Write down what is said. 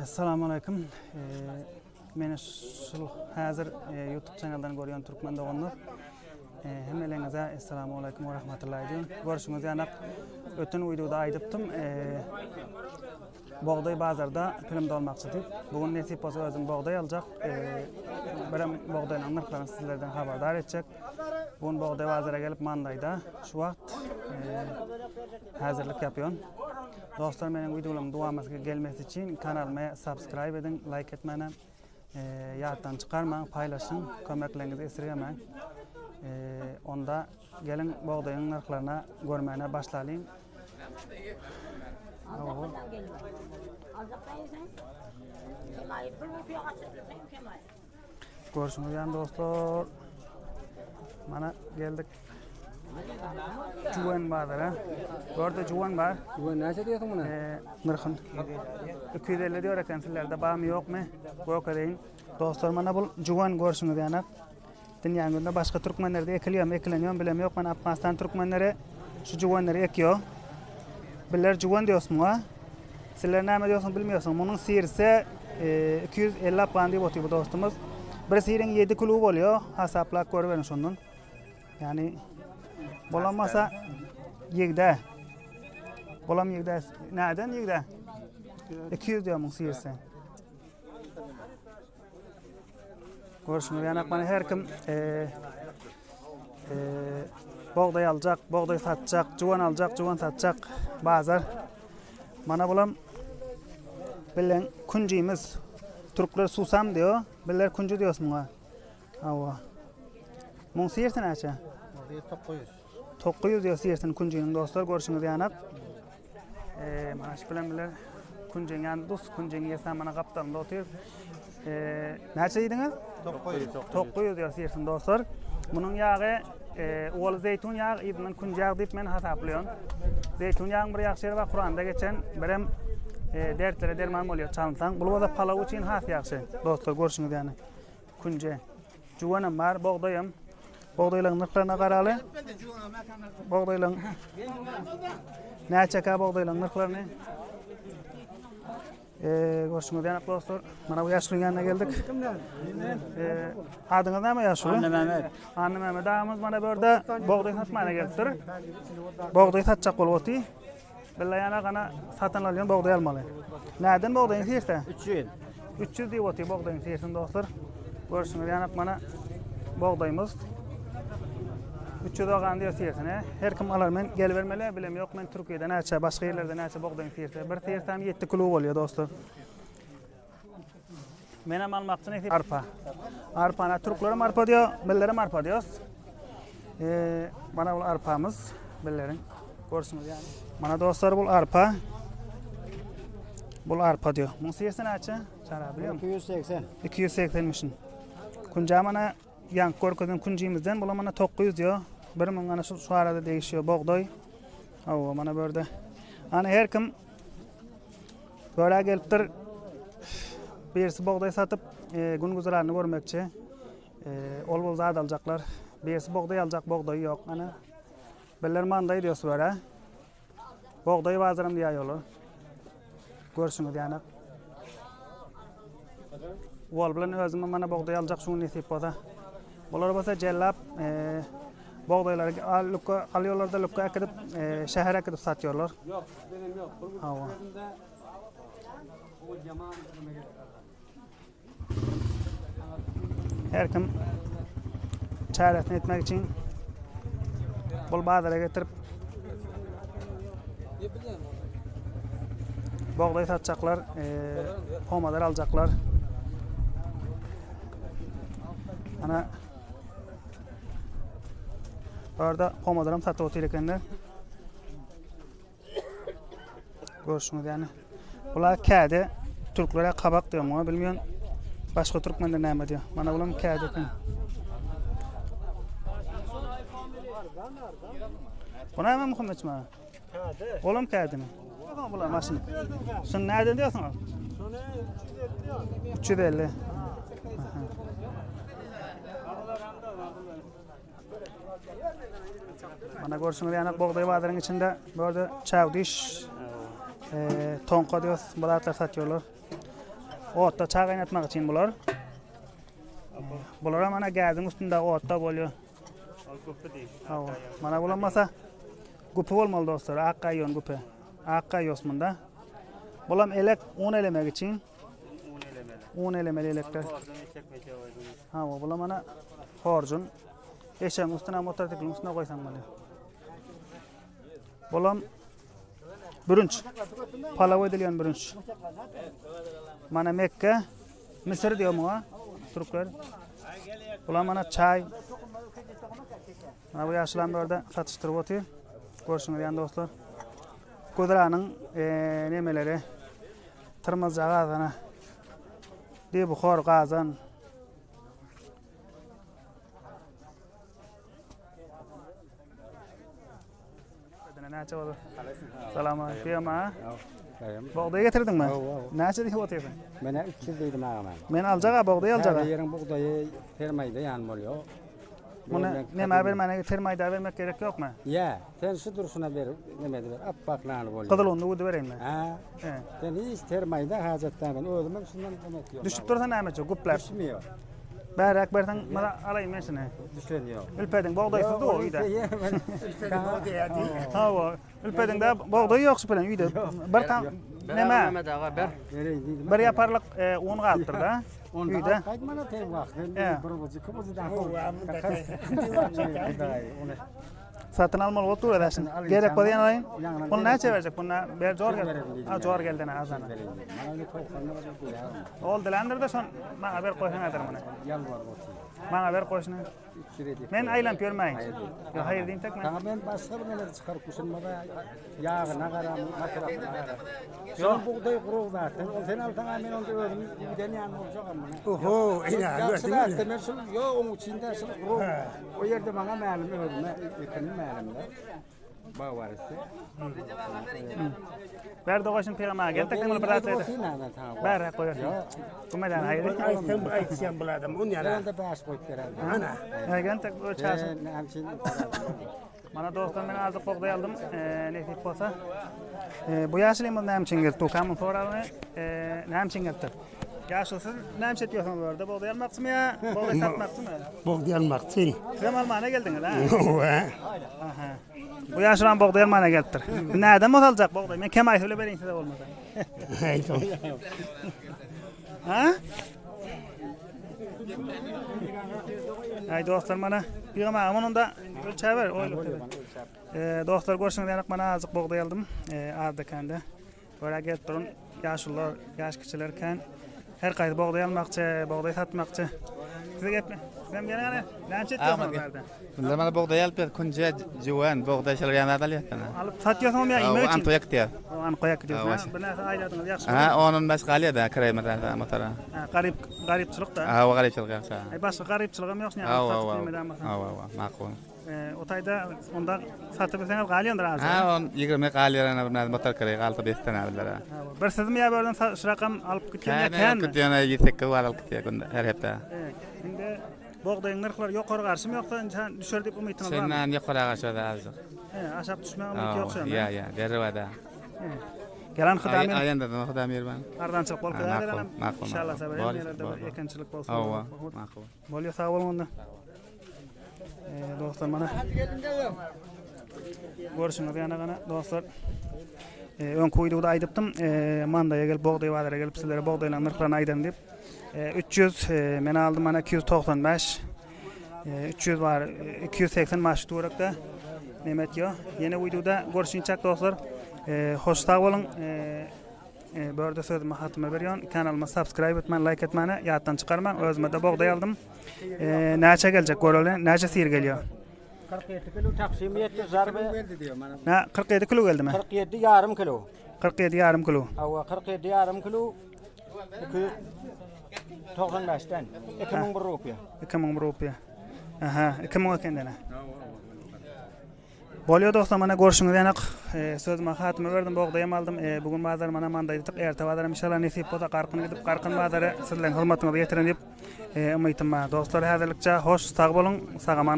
Assalamu alaykum. Meni şul häzir YouTube channeldan görýän türkmen doganlar. Hemmeleňize assalamu alaykum we rahmetullahi diýen. Görşüňiz ýaly öten wideoda aýdypdym. Bogdaý bazarda pilim dolmakçy diýip. Bu gün nesip bolsa özüm bogdaý aljak. Birem bogdaýyň nyrhlaryny sizlerden habardar etjek. Bu gün bogdaý bazara gelip Mandaýda şu wagt häzirlik ýapýan. Dostlar meniň wideolarymyň dowamaty gelmesi üçin kanalyma subscribe ediň, like etmäne ýatdan çykarmaň, paýlaşyň, kömekleriňizi esirgemäň. Onda geliň bogdaýyň nyrhlaryna görmäne başlalyň. Görşüňiz ýaly dostlar. Mana geldik. Juwan bazara. Orada juwan bar. Juwan näçe diýýärsiň muny? Ee, nyrhyn. 250 diýer eken sizlerde barmy ýokmy? Görkezeýin. Dostlar mana bu juwan görşüňiz ýaly. Dünýäň ýüzünde başga türkmenlerde ekilýärmi, ekilenýärmi bilem ýok. Men Afganistan türkmenleri şu juwanlary ekýär. Biller juwan diýýäs muňa. Sizler näme diýýärsiňiz bilmeýärsiň. Munuň sirse 250 afgan diýip otyr bu dostumyz. Bir siriň 7 kilo bolýar. Hasaplap görüberiň şondan. Ýani bolamasa ýigde. Bolam ýigde. Näden ýigde? 200 diýýär muň sirse. Görşüňiz ýaly mana her kim e, e, bogdaý aljak, bogdaý satjak, juwan aljak, juwan satjak bazar. Mana bulam bilen künjimiz. Türkler susam diyor, biller künji diyoruz muňa. Hawa. Muň sirsi näçe? 900. 900 diyor sirsini künjiniň dostlar görşüňiz ýaly. Eee mana şu bilen bile künjiň ýany dus, künjiň ýesem mana gapdalynda otyr. Eee näçe diýdiňiz? 900. 900 diýýär sirsin dostlar. Munuň ýagy eee owaly zeýtun ýagy, yzyndan künji ýagy diýip men hasaplaýan. Zeýtun ýagyň bir ýagşy ýeri bar, Kuranda geçen, birem eee dertlere derman bolýar çalynsaň. Bul bolsa palaw üçin has ýagşy. Dostlar görşüňiz ýaly. Künji. Juwanam bar, bogdaýam. Bogdaýlaryň nyrhlaryna garaly. Bogdaýlaryň näçekä bogdaýlaryň nyrhlaryny? Ee, görşüňiz ýaly dostlar, mana bu ýaşulyň ýanyna geldik. Ee, adyňyz näme ýaşuly? Annamehmet. Annamehmet agamyz mana bu ýerde bogdaý satmana gelipdir. Bogdaý satjak bolup otyr. Billa ýana gana satyn alýan bogdaý almaly. Näden bogdaýyň sirse? 300. 300 diýip otyr bogdaýyň sirsin dostlar. Görşüňiz ýaly mana bogdaýymyz. 300 ogan diýip sirsine. Her kim alar men gelibermeli, bilem ýok men Türkiýede näçe, başga ýerlerde näçe bogdaýyň sirse. Bir sirsem 7 kilo bolýar dostlar. Menem almakçy nesip. Arpa. Arpana türklerem arpa diýýär, millerem arpa diýýär. Ee, mana bu arpamyz billeriň görşüňiz ýaly. Mana dostlar bu arpa. Bu arpa diýýär. Muň sirsi näçe? Çara bilýärmi? 280. 280 mişin. Kunja mana ýaňky görkezen kunjymyzdan bular mana 900 diýýär. 1000 ana şu, şu arada degişiyor bogdaý. Hawa mana bu ýerde. Ana her kim Börä gelipdir. Birisi bogdaý satyp, e, gün güzeranyny görmekçi. E, ol bul zat aljaklar. Birisi bogdaý aljak, bogdaýy ýok. Ana. Biller mandaý diýos börä. Bogdaý bazaram diýýär ýola. Görşüňiz ýaly. Wol bilen özüme mana bogdaý aljak şu gün nesip bolsa. Bular bolsa jellap e, bogdaýlary al, lükge alýarlar-da lükge äkidip e, şähere äkidip satýarlar. Ýok, benim ýok. Bir Hawa. Her kim çäresini etmek üçin bul bazara getirip bogdaý satjaklar, e, pomadar aljaklar. Ana Bu arada pomadaram satyp otyr ekenler. Görşüňiz ýaly. Bular käde türklere kabak diýýär, muňa bilmeýän. Başga türkmenler näme diýýär. Mana bulam käde eken. Bu näme Muhammet aga? Käde. Olam kädemi? Bular maşyn. Şunu näden diýýärsiň? Şunu 350 350. Aha. Mana görşüňiz ýaly bogdaý bazaryň içinde bu ýerde çäwdiş, e, tonka diýos, bu zatlar satýarlar. Otda çaý gaýnatmak üçin bular. Bular mana gäziň üstünde otda bolýar. Ol güpi diýip. Hawa. Mana bulamasa güpi bolmaly dostlar. Ak gaýon güpi. Ak gaýos munda. Bulam elek un elemek üçin. Un elemeli. Un elemeli elekler. Hawa, bulam mana horjun. Eşegiň üstüne, motosikliň üstüne goýsaň bolýar. Bulam bürünç. Palaw edilýän bürünç. Mana Mekge, Müsür diýýär muňa türkler. Bular mana çaý. Mana bu ýaşulam bu ýerde satyşdyryp otyr. Görşüňiz ýaly dostlar. Gözranyň e, nemeleri tyrmazja gazana. Dibuhor gazan. Näçe boldy? Salam aleyküm. Bugdaý getirdiňmi? Näçe diýip otyrsyň? Menä 300 diýdim agam. Men aljak-a, bugdaý aljak-a. Täze ýeriň bugdaýy termaýda ýan bolýar. Muny nämä bermäne termaýda bermek gerek ýokmy? Ýa, sen şu durşuna ber, neme ber, appak nany bolýar. Gyzyl unly udy bereýinmi? Hä. Sen hiç termaýda hajat däl. Men özüm hem şundan demek ýok. Düşüp dursa nämeçe, gupläp. Düşmüyor. Bäräk berseň, mana alaýyn men şuny. Düşen ýok. Ülpediň bogdaýsyz dur öýde. Hawa, ülpediňde bogdaý ýok şu bilen öýde. Bir tam neme? Bir ýaparlyk e, un galypdyr-da. Öýde. Gaýtmana ten wagt. Bir bujy, iki bujy da. Satyn almaly bolup dur edäşin. Gerek bolsa ýene alaýyn. Bunu näçe berjek? Bunda ber jor gel. Ha jor geldi ne azana. Ol dilendir-de şon maňa berip goýsaň häzir muny. Maňa berip goýşuny. Men aýlanyp ýörmäýin. Ýok, haýyr diýin tek men. Saňa men başga bir neler çykaryp düşünmede ýagyna garam, matrapyna garam. Ýok, bugdaý gurug zaten. Ol sen alsaň men onda özüm giden ýan boljak amma. Oho, ina, gördüňmi? Men şul ýok, oň içinde şul gurug. O ýerde maňa mälim özüme ekinim mälimde. Bag bar etse. Ber dogaşyn pygambere gel tek bir zat edi. Ber goýar. Bu medan haýyr. Aýtsam aýtsam bu adam on ýana. Ýa-da baş goýup berer. Ana. Gel tek ölçäsin. Mana dostlar men azlyk bogdaý aldym. Nesip bolsa. Bu ýaşulymyz näme üçin gelip dur? Kamun soragyny näme üçin gelipdir? Ýaşuly siz näme iş etýärsiňiz bu ýerde? Bogdaý almakçymy ýa bogdaý satmakçymy? Bogdaý almakçy. Siz hem almana geldiňiz, ha? Hawa. Aha. Bu ýaşulam bogdaý almana gelipdir. Näden bolsa aljak bogdaý? Men kemaýsy bile bereýin size bolmasa. Aýdym. Ha? Aý dostlar mana Pygam aga mununda ölçäber oýluk. Eee dostlar görşüňiz ýaly mana azajyk bugdaý aldym. Eee azda kände. Görä gelip durun ýaşulular, ýaş kiçiler kän. Her gaýsy bugdaý almakçy, bugdaý satmakçy. Size geple. Sizem gene gene näme çetýärsiňiz bärde? Bunda mana bugdaý alyp ýör, künje, jüwen, bugdaý şolar ýaly zat alýas. Alyp satýarsyňyzmy ýa iýmek üçin? An toýak diýýär. An koýak diýýär. Bir näse aýladyňyz ýagşy. Ha, ondan başga galýar da, kireýimiz da motora. Ha, garyp garypçylyk da. Hawa, garypçylyk ýagşy. Aý başga garypçylygam ýok, şuny satyp ýemeden bolsa. Hawa, hawa, makul. O taýda onda satyp bilseňiz galýandyr az. Ha, on 20 galýar ana bir näme motor kireý galsa besden alylar. Hawa. Bir sizmi ýa börden şu rakam alyp gitýän ýa känmi? Gitýän 108 bar alyp gitýär günde her hepde. Indi bugdaýyň nyrhlary ýokary garşymy ýoksa düşer diýip umytyňyz barmy? Şendan ýokary garşy azajyk. He, aşak düşmäge umyt ýok şonda. Ýa, ýa, derwada. Gelen Huda mir. Aýanda Huda mirban. Arzançylyk bolup gider. Inşallah sabır. Ekinçilik bolsun. Hawa, makul. Bolýar sag boluň onda. Dostlar mana görüşüňiz ýana gana dostlar. Öňki wideoda aýdypdym. Mandaýa gelip bugdaý bazara gelip sizlere bugdaýlaryň nyrhlaryny aýdaryn diýip. 300 men aldym mana 295 300 bar 280 maş töwerekde nemet ýok. Ýene wideoda görüşinçäk dostlar. Hoş sag boluň. Bu ýerde sözümi hatyma berýän. Kanalyma subscribe etmäni, like etmäni ýatdan çykarmaň. Özüme-de bogdaý aldym. Näçe geljek göreli, näçe syr gelýär? 47 kilo taksim ýetdi zarbe. Nä, 47 kilo geldimi? 47 ýarym kilo. 47 ýarym kilo. Hawa, 47 ýarym kilo. 295-den 2001 rupiýa. 2001 rupiýa. Aha, 2000 eken dene. Bolýa dostlar mana görşüňiz ýanak sözüme hatyma berdim bogdaýam aldym bu gün bazar mana mandaýdyk erte bazaram inşallah nesip bolsa garkyn gidip garkyn bazary sizleň hyzmatyňyza ýetiren diýip umytym bar dostlar häzirlikçe hoş sag boluň sag aman.